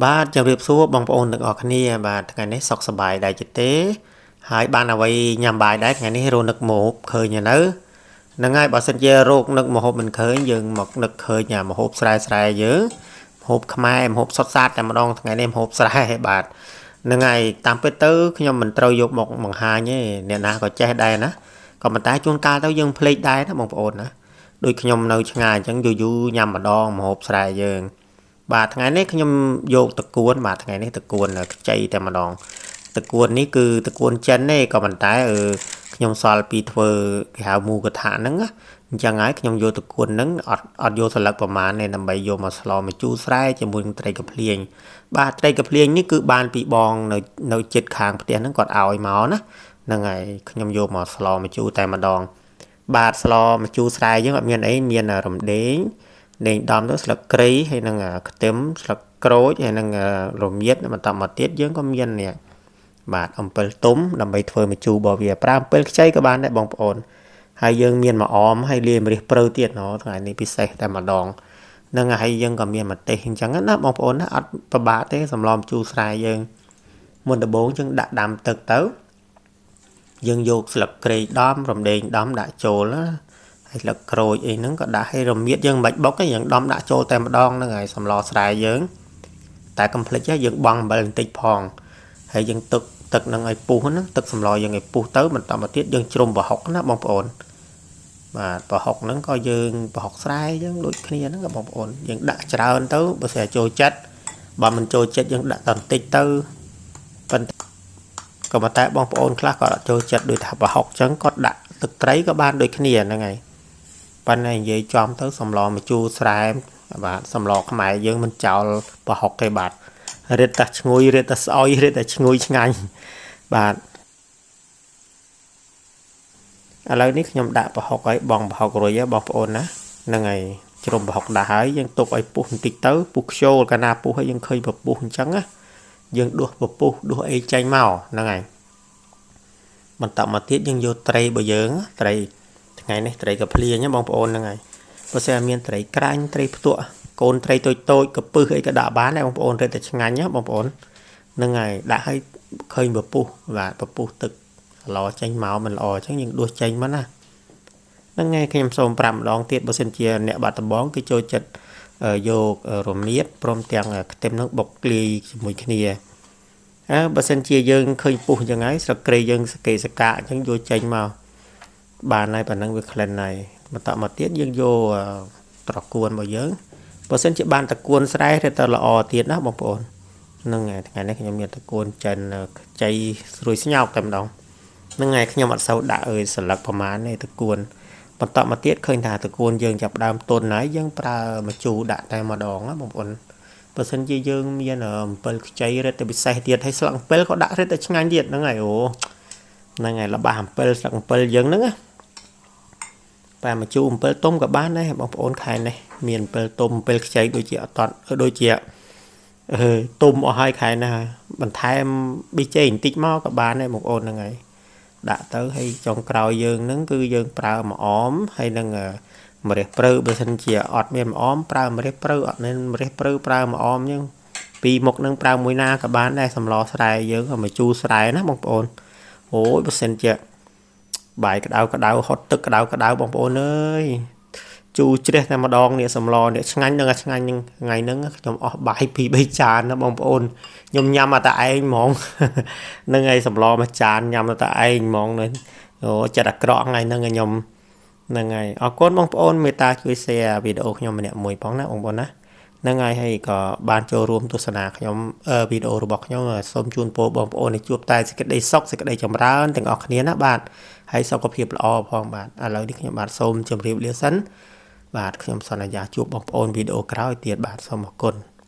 បាទជម្រាបសួរបងប្អូនទាំងអស់គ្នាបាទថ្ងៃនេះសុខសប្បាយដែរជាទេហើយបានអ្វីញ៉ាំបាយដែរថ្ងៃនេះរនឹកម្ហូបឃើញនៅហ្នឹងហើយបើសិនជារោគនឹកម្ហូបមិនឃើញយើងមកនឹកឃើញអាម្ហូបស្រែស្រែយើងម្ហូបខ្មែរម្ហូបសុទ្ធសាធតែម្ដងថ្ងៃនេះម្ហូបស្រែបាទហ្នឹងហើយតាមពិតទៅខ្ញុំមិនត្រូវយកមកបង្ហាញទេអ្នកណាក៏ចេះដែរណាក៏ប៉ុន្តែជួនកាលទៅយើងភ្លេចដែរណាបងប្អូនណាដូចខ្ញុំនៅឆ្ងាយអញ្ចឹងយូរយូរញ៉ាំម្ដងម្ហូបស្រែយើង បាទថ្ងៃនេះខ្ញុំយកតកួនបាទថ្ងៃនេះតកួនខ្ចីតែម្ដងតកួននេះគឺតកួនចិនទេក៏ប៉ុន្តែខ្ញុំសល់ពីធ្វើគេហៅមូកថាហ្នឹងណាអញ្ចឹងហើយខ្ញុំយកតកួនហ្នឹងអត់យកស្លឹកប្រមាណទេដើម្បីយកមកស្លមកជូរស្រែជាមួយនឹងត្រីកាភ្លៀងបាទត្រីកាភ្លៀងនេះគឺបានពីបងនៅចិត្តខាងផ្ទះហ្នឹងគាត់ឲ្យមកណាហ្នឹងហើយខ្ញុំយកមកស្លមកជូរតែម្ដងបាទស្លមកជូរស្រែយើងអត់មានអីមានរំដេង លេងដំទៅស្លឹកគ្រៃហើយនឹងខ្ទឹមស្លឹកក្រូចហើយនឹងរមៀតបន្តមកទៀតយើងក៏មាននេះបាទអំពិលទុំដើម្បីធ្វើម្ជូររបស់វាប្រើអំពិលខ្ចីក៏បានដែរបងប្អូនហើយយើងមានម្អមហើយលាយម្រះព្រៅទៀតណថ្ងៃនេះពិសេសតែម្ដងនឹងហើយយើងក៏មានម្ទេសអញ្ចឹងណាបងប្អូនណាអត់ពិបាកទេសម្លម្ជូរស្រែយើងមុនដំបូងយើងដាក់ដាំទឹកទៅយើងយកស្លឹកគ្រៃដំរំដេងដំដាក់ចូលណាហើយស្លឹកក្រូចអីហ្នឹងក៏ដាក់ឲ្យរមៀតយើងមិនបាច់បុកទេយើងដំដាក់ចូលតែម្ដងហ្នឹងហើយសម្លស្រែយើងតែកុំភ្លេចយើងបង់អំបិលបន្តិចផងហើយយើងទឹកទឹកហ្នឹងឲ្យពុះណាទឹកសម្លយើងឲ្យពុះទៅបន្តមកទៀតយើងជ្រុំប្រហុកណាបងប្អូនបាទប្រហុកហ្នឹងក៏យើងប្រហុកស្រែយើងដូចគ្នាហ្នឹងក៏បងប្អូនយើងដាក់ច្រើនទៅបើស្អែចូលចិត្តបើមិនចូលចិត្តយើងដាក់តែបន្តិចទៅប៉ុន្តែក៏ប៉ុន្តែបងប្អូនខ្លះក៏អត់ចូលចិត្តដូចថាប្រហុកអញ្ចឹងគាត់ដាក់ទឹកត្រីក៏បានដូចគ្នាហ្នឹងហើយប៉ុន្តែនិយាយចំទៅសម្លម្ជូរស្រែបាទសម្លខ្មែរយើងមិនចោលប្រហុកទេបាទរឹតតែឈ្ងុយរឹតតែស្អុយរឹតតែឈ្ងុយឆ្ងាញ់បាទឥឡូវនេះខ្ញុំដាក់ប្រហុកឲ្យបងប្រហុករួចហើយបងប្អូនណាហ្នឹងហើយជ្រុំប្រហុកដាក់ហើយយើងទុកឲ្យពុះបន្តិចទៅពុះខ្ជូលកាលណាពុះហើយយើងឃើញពពុះអញ្ចឹងណាយើងដួសពពុះដួសអីចេញមកហ្នឹងហើយបន្តមកទៀតយើងយកត្រីរបស់យើងត្រីថ្ងៃនេះត្រីកាភ្លៀងណាបងប្អូនហ្នឹងហើយបើសិនមានត្រីក្រាញ់ត្រីផ្ទក់កូនត្រីតូចតូចកពឹសអីក៏ដាក់បានដែរបងប្អូនរឹតតែឆ្ងាញ់ណាបងប្អូនហ្នឹងហើយដាក់ឲ្យឃើញពពុះបាទពពុះទឹកឡចេញមកមិនល្អអញ្ចឹងយើងដួសចេញមកណាហ្នឹងហើយខ្ញុំសូមប្រាប់ម្ដងទៀតបើសិនជាអ្នកបាត់ដំបងគឺចូលចិត្តយករមៀតព្រមទាំងខ្ទឹមនឹងបុកលាយជាមួយគ្នាអើបើសិនជាយើងឃើញពុះអញ្ចឹងហើយស្លឹកគ្រៃយើងសកេសកាអញ្ចឹងយកចេញមកបានហើយប៉ណ្ណឹងវាក្លិនហើយបន្តមកទៀតយើងយកត្រកួនរបស់យើងបើសិនជាបានតកួនស្រែរឹតតែល្អទៀតណាបងប្អូនហ្នឹងហើយថ្ងៃនេះខ្ញុំមានតកួនចិនខ្ចីស្រួយស្ញោកតែម្ដងហ្នឹងហើយខ្ញុំអត់សូវដាក់អើយស្លឹកប្រមាណទេតកួនបន្តមកទៀតឃើញថាតកួនយើងចាប់ដើមទន់ហើយយើងប្រើម្ជូរដាក់តែម្ដងណាបងប្អូនបើសិនជាយើងមានអំពិលខ្ចីរឹតតែពិសេសទៀតហើយស្លឹកអំពិលក៏ដាក់រឹតតែឆ្ងាញ់ទៀតហ្នឹងហើយអូហ្នឹងហើយល្បះអំពិលស្លឹកអំពិលយើងហ្នឹងណាតែម្ជូរអំពិលទុំក៏បានដែរបងប្អូនខែនេះមានអំពិលទុំអំពិលខ្ចីដូចជាអត់តដូចជាទុំអស់ហើយខែនេះបន្ថែមប៊ីចេងបន្តិចមកក៏បានដែរបងប្អូនហ្នឹងហើយដាក់ទៅហើយចុងក្រោយយើងហ្នឹងគឺយើងប្រើម្អមហើយនឹងម្រះព្រៅបើសិនជាអត់មានម្អមប្រើម្រះព្រៅអត់មានម្រះព្រៅប្រើម្អមយើងពីរមុខហ្នឹងប្រើមួយណាក៏បានដែរសម្លស្រែយើងក៏មកជូរស្រែណាបងប្អូនអូយបើសិនជាបាយក្តៅក្តៅហត់ទឹកក្តៅក្តៅបងប្អូនអើយជូរជ្រះតែម្ដងនេះសម្លនេះឆ្ងាញ់នឹងឆ្ងាញ់នឹងថ្ងៃហ្នឹងខ្ញុំអស់បាយ2 3ចានណាបងប្អូនខ្ញុំញ៉ាំតែឯងហ្មងហ្នឹងហើយសម្លមួយចានញ៉ាំតែឯងហ្មងនេះអូចិត្តអាក្រក់ថ្ងៃហ្នឹងខ្ញុំហ្នឹងហើយអរគុណបងប្អូនមេត្តាជួយ share វីដេអូខ្ញុំម្នាក់មួយផងណាបងប្អូនណាហ្នឹងហើយហើយក៏បានចូលរួមទស្សនាខ្ញុំវីដេអូរបស់ខ្ញុំសូមជូនពរបងប្អូនឲ្យជួបតែសេចក្តីសុខសេចក្តីចម្រើនទាំងអស់គ្នាណាបាទហើយសុខភាពល្អផងបាទឥឡូវនេះខ្ញុំបាទសូមជម្រាបលាសិនបាទខ្ញុំសន្យាជួបបងប្អូនវីដេអូក្រោយទៀតបាទសូមអរគុណ។